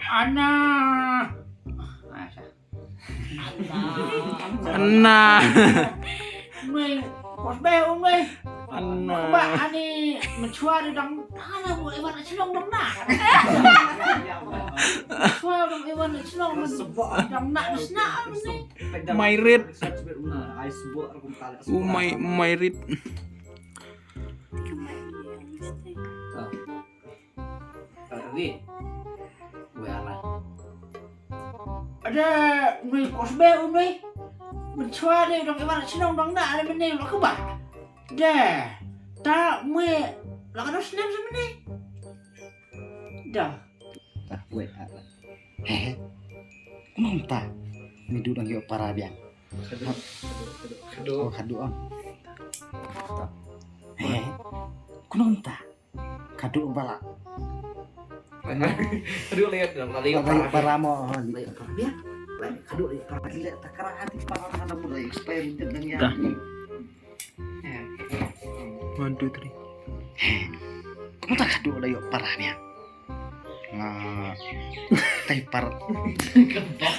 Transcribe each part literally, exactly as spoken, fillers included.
Ana. Ana. Nui kos be un nui. Ana. Ba ani menchua di dang ana bu iwan chnong dang na. Menchua dang iwan chnong dang na sna ni. Mairit. U mai mairit. Wi. Wi ala. Ada nui kos be un nui. Menchua de dong iwan chnong dong na ada mene lo ke ba. De. Ta mui la ka dos nem se mene. Da. Ta wei ala. He. Kumno ta? Ni du dang yo para biang. Kadu, kadu, kadu, kadu. Oh, kadu on. He. Kumno ta? Kadu bala. Kadu lihat dong, kadu lihat para mo. Lihat para dia. Kadu lihat para dia. Takara hati para mana pun lihat supaya dia dengar. One, two, three. Kumno ta kadu lihat para dia. Nga tai par.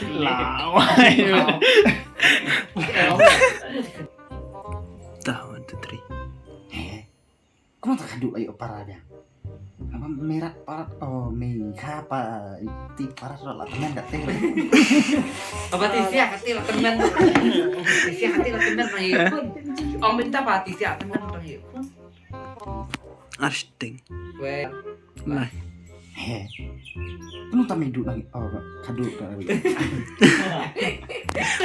Lawai. Dah, one, two, three. Kumno ta kadu ayo para dia. Apa merat parat, oh, me kha pa ti parat la temen da te. Apa ti sia kati la temen. Ti sia kati la temen na ipun. Ong minta pa ti sia temen na ipun. Arsting. Weh. Nah. He. Penuh tami duk lagi. Oh, kadu dah lagi.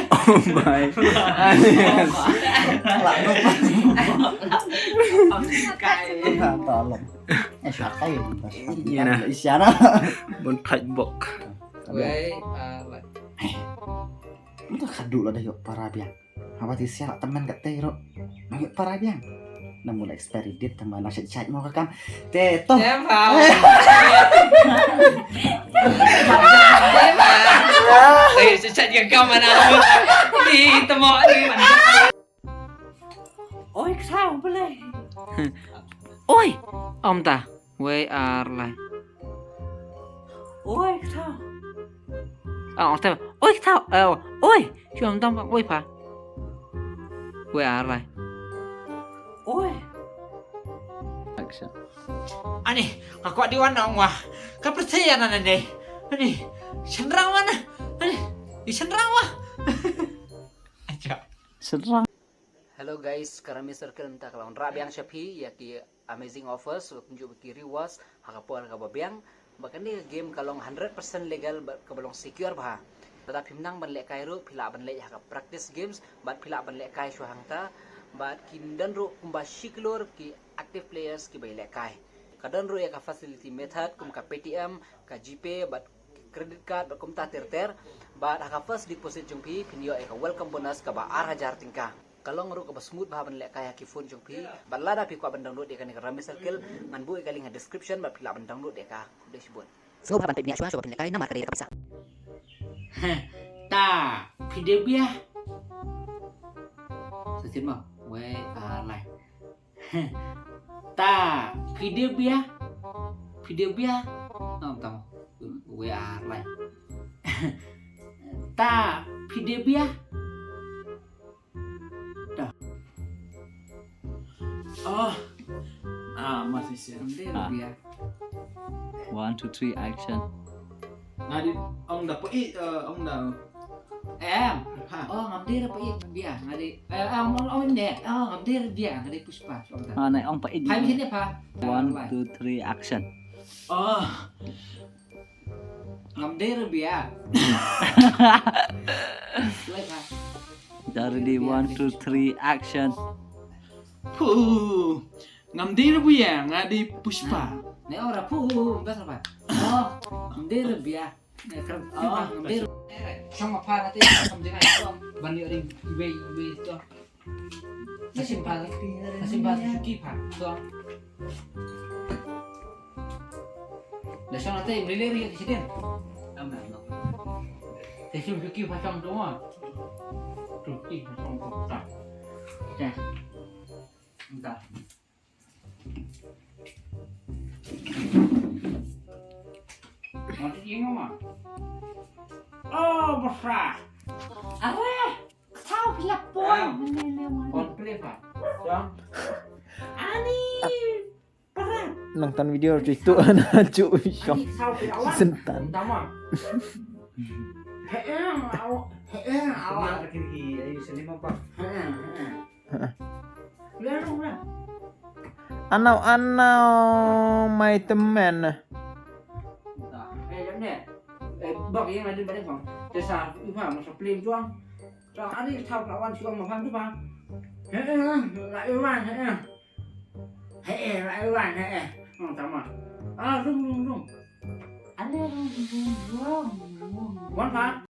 Oh my. Lah, lupa. Tolong. Eh, siapa ya? Iya, nah. Isyana. Bon bok. Weh, ah, weh. Penuh kadu lah dah yuk para biang. Haba ti sia la temen kat te ro. Nang para biang. Namun expiry date tama nang chat chat mo ka kam. Te to. Em ha. Em ha. Eh, chat chat ka kam mana. Ni temo ni mana. Oi, ksau bele. Oi, om ta. Wei ar lai. Oi, ktau. Ah, ong te. Oi, ktau. Eh, oi. Shu am tam oi pa. Wei ar lai. Oi. Action. Ani, ka kwah di wan ong wah. Ka percaya na na ne. Ani, shenrang wan. Ani, di shenrang wah. Acha. Shenrang. Hello guys, ka Rummy Circle mynta ka la wanrah biang sha phi ïa ki amazing offers, ba kumjuh ba ki rewards ha ka por kaba biang. Ba kane ka game ka long hundred percent legal bad kaba long secure bha. Lada phim nang ban lehkai ruh, phi lah ban leh ha ka practice games bad phi lah ban lehkai shuwa hangta. Bad ki don ruh kumba shi klur ki active players kiba ïalehkai. Ka don ruh ïa ka facility method kum ka Paytm, ka GPay bad credit card bad kumta ter ter. Bad ha ka first deposit jong phi phin ïoh ïa ka welcome bonus kaba ar hajar tyngka. Ka long ruh kaba smooth bha ban lehkai ha ki phone jong phi. Bad lada phi kwah ban download ïa kane ka Rummy Circle, ngan buh ïa ka link ha description bad phi lah ban download ïa ka. Khublei shibun. Sngewbha ban peit bniah shuwa shuwa ba phin lehkai namar ka dei ka pisa. Heh, ta phi dei biang. Sa sien mo. Wei ar lai. Ta phi dei biang. Phi dei biang. Nang tang. Wei ar lai. Ta phi dei biang. Ta. Oh. Ah, masih siap. Phi dei biang. One, two, three, action. Nga dei ong da phi, eh, ong da. Em. Ha. Oh, ngam dei da phi biang. Nga dei, eh, ong, ong, ong ne. Oh, ngam dei biang. Nga dei Pushpa. Ong da. Ah, nai ong phi. Phai sini pha. One, two, three, action. Oh. Ngam dei da biang. Wei pha. Dah ready, one, two, three, action. Puh. Ngam dei da biang, nga dei Pushpa. Ne ora puh, bas apa? Oh, ngam dei da biang. Ne ker, oh, ngam dei. Shong apa nanti, kam jangan, ban ïoh ring, wei, wei, to. Sa shim pha, sa shim pha, suki pha, to. Da shong nanti, beli ring, di sini. Am, am, am. Sa shim suki pha, shong, to, ma. Suki pha, shong, to, ta. Ta. Nda. Ngan ïeng ma. Oh, bra. Are, ka thaw phi la poi. Ah. Mane le wan. Kon play pa. Jong. Ani. Nang tan video cuy tu na cuy shong. Ani, ka thaw phi la wan. Sentan. Tama. He, eh, aw, he, eh, aw. Ayu sini ma pa. He, eh, he, eh. Anau anau mai temen. Bak yang ada balik bang. Desa ipa masa pelim tuang. Tuang hari tau kawan suang makan tu bang. He eh, la iman he eh. He eh, la iman he eh. Nang tama. Ah, dum dum dum. Ada dum dum dum. Wan pa.